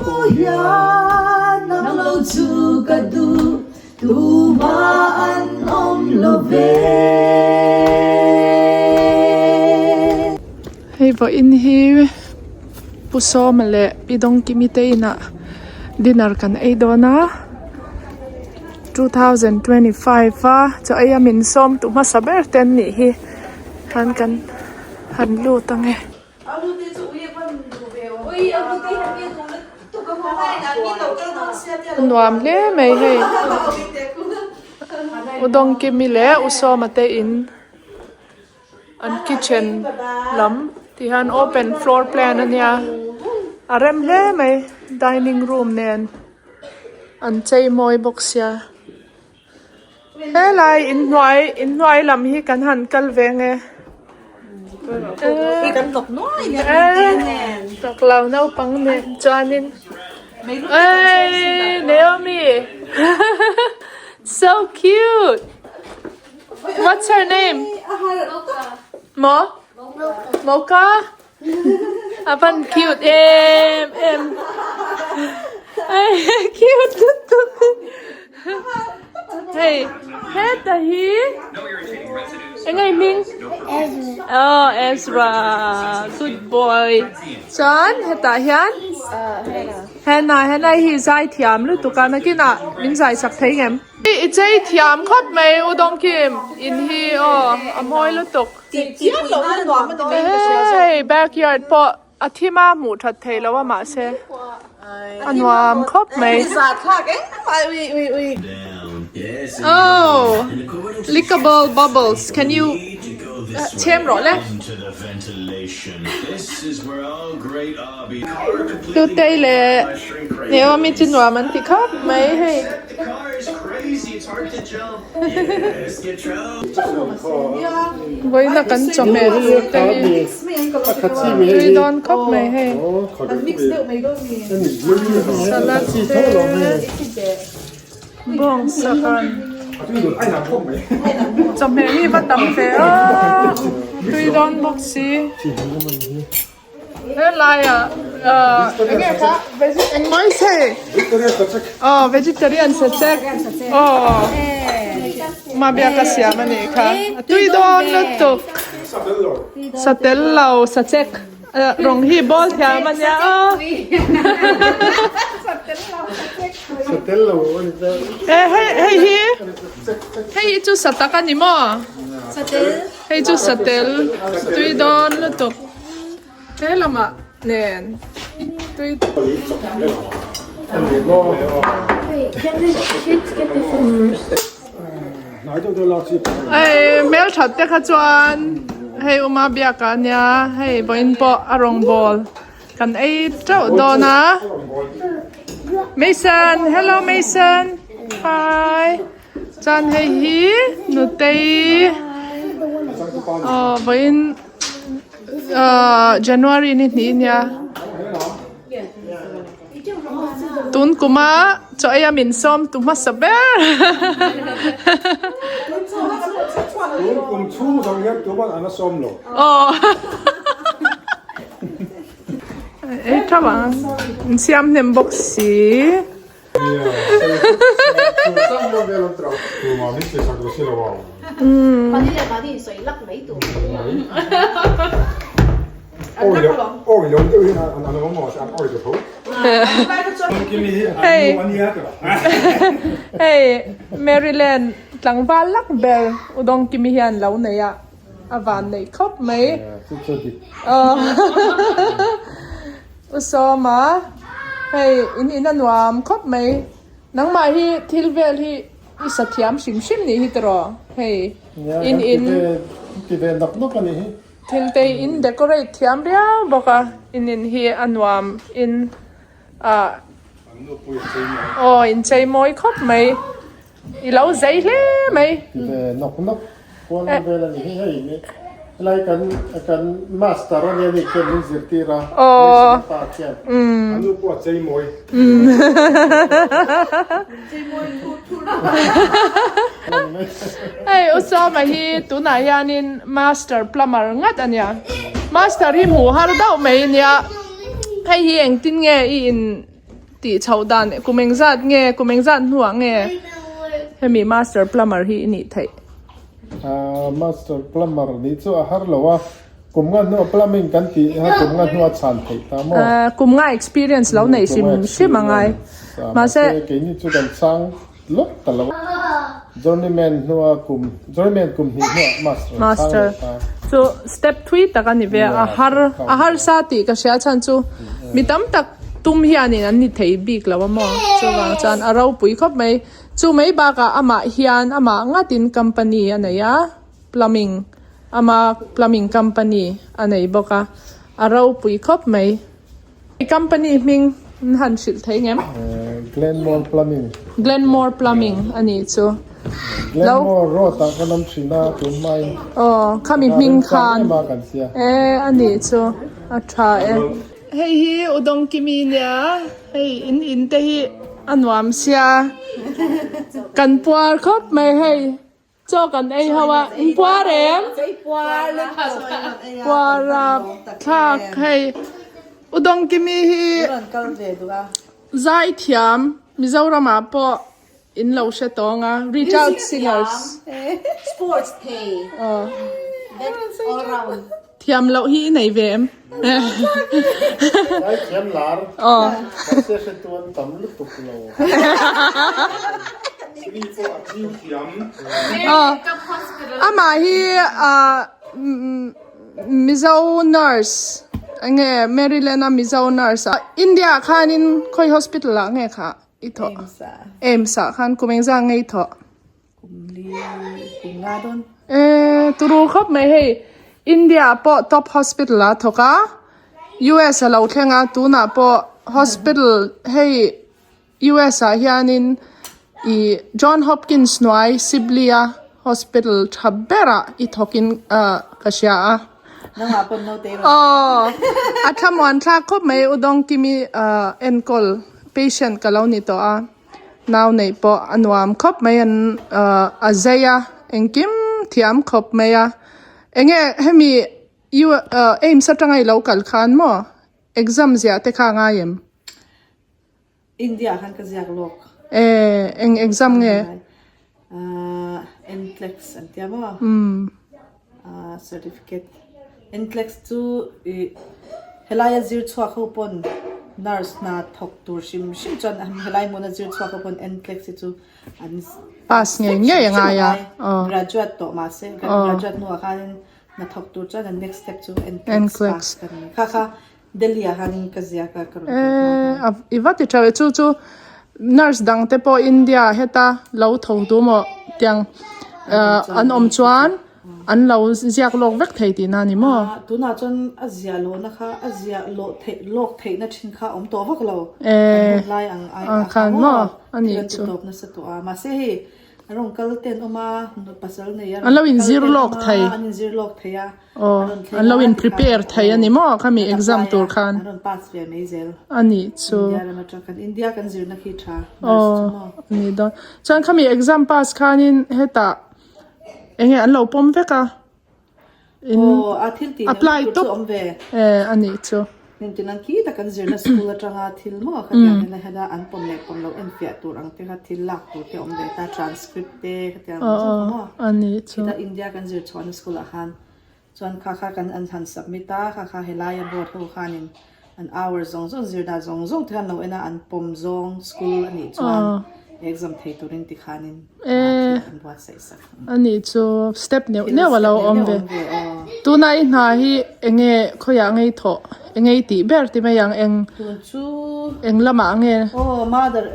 pawh hian nang lo chu ka duh tumah an awm lo ve. Hei vawiin hi Pu Sawma leh Pi Dawngkimi te inah dinner kan ei dawn a 2025 a chaw ei a min sawm tu hmasa ber te an nih hi khan kan han lut ang e. Nuam hle mai hei U Dawngkimi leh U Sawma te in an kitchen lam ti hian open floor plan a nia a rem hle mai dining room nen an chei mawi bawk sia helai inhnuai inhnuai lam hi kan han kal ve nge chaklo naupang nen chuanin eii Naomi so cute. What's her name? Mo? Mocha? A van cute em em. Cute lutuk. Hei, heta hi eng nge hming? Ezra. Oh, Ezra. Good boy. Chuan hetah hian Hannah, Hannah hi zai thiam lutuk a, nakinah min zai sak thei ngem? I chei thiam khawp mai U Dawngkim in hi aw a mawi lutuk. Hei backyard pawh a thim a hmuh that theih loh a mahse a nuam khawp mai. Oh lickable bubbles can you chhem rawh le. Hlutei leh Naomi chu nuam an ti khawp mai hei. Vawiina kan chawhmeh tur te hi tui dawn khawp mai hei. Salad te bawngsa khan chawhmeh hi va tam ve a tui dawn bawk si. Helaiah eng nge kha eng mai se aw vegetarian sachek aw mabiaka siam a nih kha a tui dawn lutuk satel lo sachek rawng hi bawl thiam a nia aw hei hei hi hei hi chu satak a ni maw hei chu satel tui dawn lutuk. He lamah nen tui. Hei hmelthat te kha chuan hei Uma biak ah nia hei vawiin pawh a rawngbawl kan ei teuh dawn a Mason hello Mason hi chuan hei hi Nutei aw vawiin. Ahh January ni hnih nia tun kuma chaw ei a min sawm tu hmasa ber aw ei tha ang in siam hnem bawk si. Hei hei Maryland tlangval lak ber Udawngkimi hian lo nei a a van neih khawp mai U Sawma, hei in in a nuam khawp mai. Nangmah hi thil vel hi i sa thiam hrim hrim nih hi tiraw? Hei in in. Nia, kan ti ve nawk nawk a nih hi. Thil te in decorate thiam riau bawk a, in in hi a nuam in ah. Aw in chei mawi khawp mai. I lo zei hle mai. Ti ve nawk nawk kual vel a ni hi hei helai kan kan master a nia ni khian min zirtir a Mason pa khian. A nu pawh a chei mawi. Hei U Sawma hi tunah hianin master plumber ngat a nia. Master hi hmuh har deuh mai nia. Hei hi engtin nge i in. Tih chhoh dan kum engzat nge kum engzat hnuah nge hemi master plumber hi i nih theih? Ahh master plumber nih chu a har lo a, kum nga hnuah plumbing kan tih a kum nga hnuah chhan theih ta maw? Ahh kum nga experience lo neih hrim hrim a ngai. Mahse keini chu kan chang lawk ta lo a, journeyman hnua kum journeyman kum hnih hnuah master chang leh ta. Chu step thui tak a ni ve a, a har a harsa tih ka hria chhan chu mi tam tak tum hianin an ni thei bik lo a maw chuvang chuan a ropui khawp mai. Chu mai bakah amah hian amah ngatin company a nei a, plumbing ama plumbing company a nei bawk a, a ropui khawp mai. I company hming an han hrilh thei ngem? Glenmore Plumbing. Glenmore Plumbing a nih chu. Glenmore Road ah kan awm thin a tun hmain. Aw khami hming khan. E a nih chu a tha e. Hei hi Udawngkimi nia hei in in te hi a nuam sia kan puar khawp mai hei. Chaw kan ei ho a, in puar em? Puar a thlak hei. U Dawngkimi hi zaithiam Mizoram ah pawh in lo hre tawng a, reach out singers. Sports thei all round. Thiam loh hi i nei ve em? Zaithiam lar. Mahse hretu an tam lutuk lo. Sri pawh a chiu thiam. Amah hi Mizo nurse enge Maryland a Mizo nurse a India ah khanin khawi hospital ah nge kha i thawh? AIMS ah khan kum engzah nge i thawh? Kum li kum nga dawn. Eh turu khawp mai hei India ah pawh top hospital ah a thawk a US a lo thleng a tunah pawh hospital hei US ah hianin ih John Hopkins hnuai Sibley a hospital tha berah i thawk in ah ka hria a. Nangmah pawn naute i rawn Aw a thlamuan thlak khawp mai U Dawngkimi ah enkawl patient ka lo ni tawh a. Nau neih pawh a nuam khawp mai an ahh a zai a engkim thiam khawp mai a enge hemi u ahh aims atanga i lo kal khan maw exam ziah te kha a ngai em? India ah khan ka ziak lawk. Eh eng exam nge? Ahh NCLEX an tia maw? Ahh certificate NCLEX chu ih helaia zir chhuak ho pawn nurse hna thawk tur hrim hrim chuan helai hmuna zir chhuak ho pawn NCLEX hi chu an pass ngei ngei a ngai a graduate tawh mahse graduate hnuah khanin hna thawk tur chuan an next step chu NCLEX pass ka ni kha kha Delhi ah khanin ka ziak a ka rawn kal hma khan. I va ti tha ve chu chu nurse dang te pawh India heta lo tho tu maw tiang an awm chuan an lo ziak lawk vek thei tihna a ni maw? Tunah chuan a ziah lohna kha a ziah lawh theih lawk theihna thin kha a awm tawh vak lo. Kan hun lai ang ai ah khan maw thil an ti tawp nasa tawh a mahse hei a rawn kal te an awm a pasal nei a rawn kal te an awm a an inzir lawk thei a. Aw, an lo in prepare thei a ni maw khami exam tur khan? A nih chu. Aw, a ni dawn. Chuan khami exam pass khanin hetah eng nge an lo pawm vek a? In apply tawp e a nih chu. Aw, a nih chu. Chuan kha kha kan an han submit a, kha kha helaia board ho khanin an hour zawng zawng zir dan zawng zawng te khan lo en a, an pawm zawng school a nih chuan exam thei turin ti khanin thil an buatsaih sak. A nih chu step neuh neuh a lo awm ve. Tuna i hna hi enge khawiah ngei thawh enge i tih ber ti mai ang eng eng lamah nge? Aw mother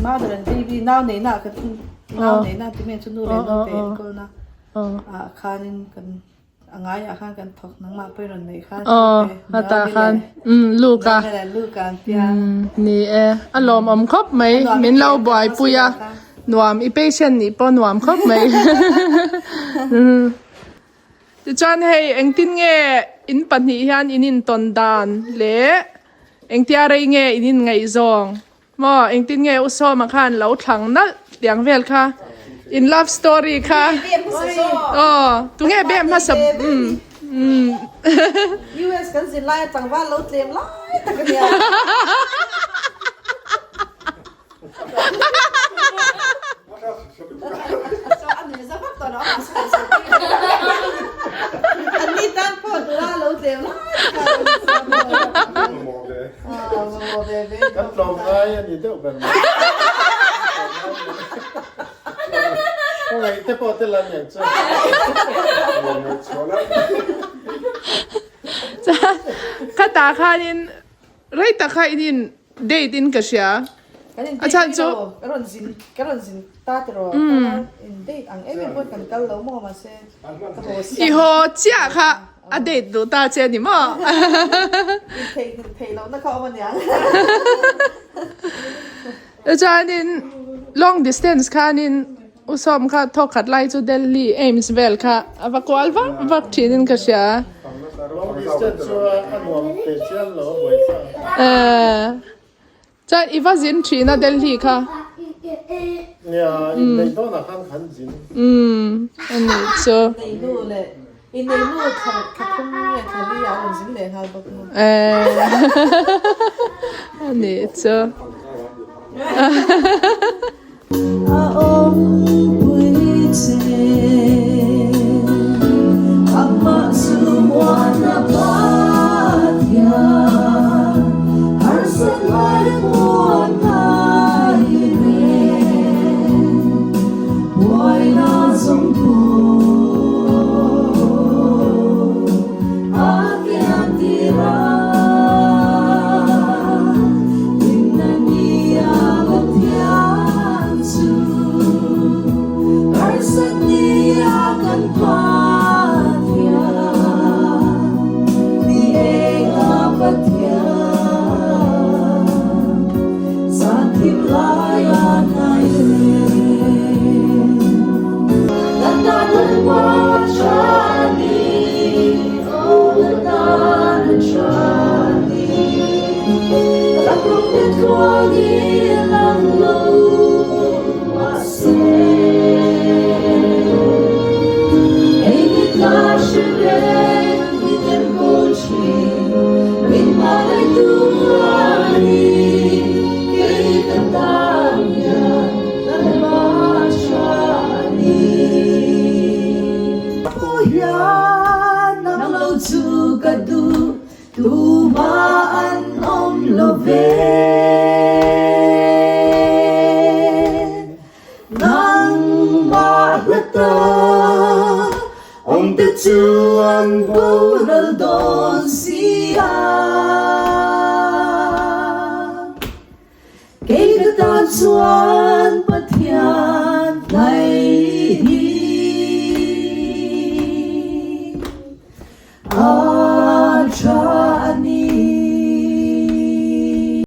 mother and baby nau neihna ka nau neihna ti mai chu nu leh naute enkawlna. Ah khanin kan a ngaiah khan kan thawk nangmah pawh i rawn neih khan Aw hetah khan umm Luka Luka an tia ni e a lawmawm khawp mai min lo buaipui a nuam i patient nih pawh nuam khawp mai tichuan hei engtin nge in pahnih hian in intawn dan leh engtia rei nge in inngaihzawng Maw engtin nge U Sawma khan lo thlang nalh tiang vel kha in love story kha aw tunge bem hmasa umm umm. US kan zin lai a tlangval lo tlem lai tak a nia. ve ve. Kan tlawm ngai a ni deuh ber mai. Ka ngaih te pawh tel an niang chu. Chuan khatah khanin rei tak kha in in date in ka hria. Kan in A chhan date chu lo ka rawn zin ka rawn zin ta tiraw ka in date ang em em pawhin kan kal lo maw mahse ka haw I haw chiah kha a date duh ta che ni maw? In theihnghilh theih lohna kha awm aniang. Chuanin long distance khanin U Sawm kha thawk khat lai chu Delhi AIIMS vel kha a va kual vak vak thin in ka hria. Long distance chu a nuam teh chian lo a buaithlak. Chuan i va zin thin a Delhi kha. Nia, inneih dawnah khan kan zin. Umm, a nih chu. Inneihnu leh inneihnu thla thla thum nge thla li ah a rawn zin leh nghal bawk maw. Eh, a nih chu. A awmpui che amah chu muana Pathian harsat lai muan ngai reng buaina zawng pawh a kiang tir a. Tumah an awm lo ve. Nangmah hlata awmte chu an boral dawn si a. Kei ka tan chuan.